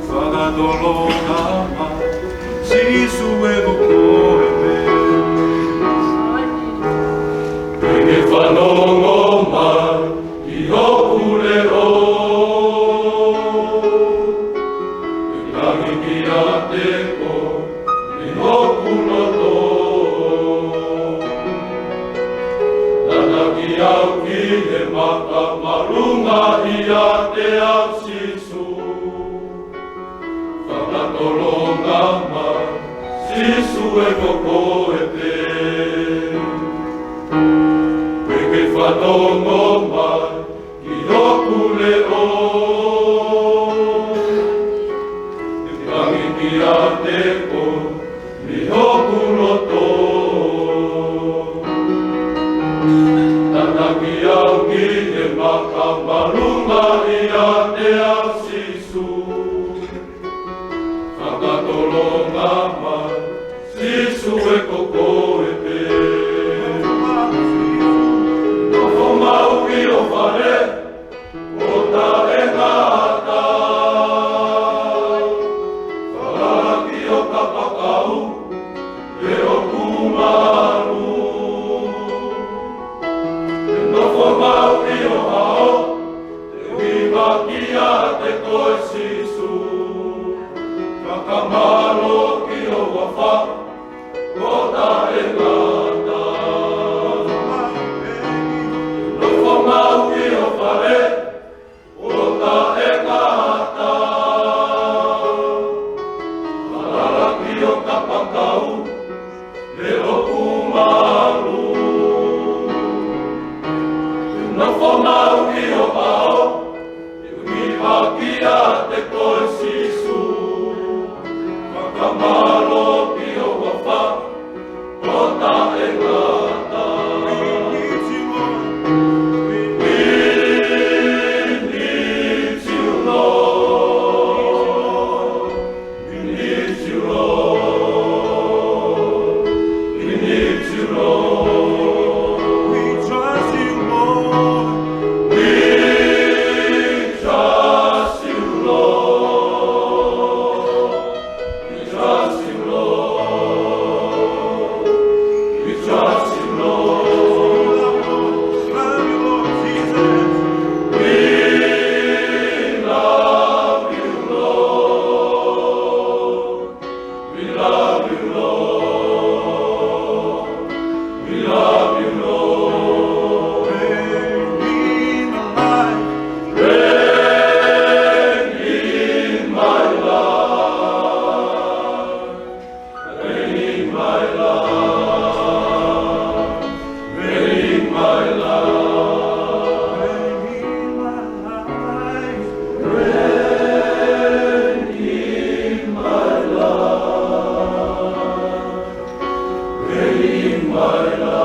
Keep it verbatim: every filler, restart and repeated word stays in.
Fakatolonga mai, Sīsū, ʻe ko koe pē. Pea ke fanongo mai ki hoku leʻo. Ke tangi kiate koe ʻi hoku loto. Tataki au ki he maka māʻolunga ʻiate au, Sīsū. Fakatolonga mai, Sīsū, ʻe ko koe pē. Pea ke fanongo mai ki hoku leʻo. Ke tangi kiate koe ʻi hoku loto. Tataki au ki he maka māʻolunga ʻiate au, Sīsū. Fakatolonga mai, Sīsū, ʻe ko koe pē. Nofo maʻu ʻi ho fale ʻo taʻengata. Falala ki ho kapakau, pea ʻoku malu. Nofo maʻu ʻi ho hao, te u hiva kiate koe, Sīsū. Fakamālō ki ho huafa ʻo taʻengata. Nofo maʻu ʻi ho fale ʻo taʻengata. Falala ki ho kapakau, pea ʻoku malu. Nofo maʻu ʻi ho hao, te u hiva kiate koe, Sīsū. Fakamālō ki ho huafa ʻo taʻengata. We need you, Lord. We need you, Lord. We need you, Lord. We need you, Lord. We trust you, Lord. We trust you, Lord. We trust you, Lord. We trust you, Lord. Love you, Lord Jesus. We love you, Lord. We love you, Lord. We love you, Lord. Reign in my life. Reign in my life. Reign in my life. Reign in my life. Reign in my life. Reign in my life. Reign in my life.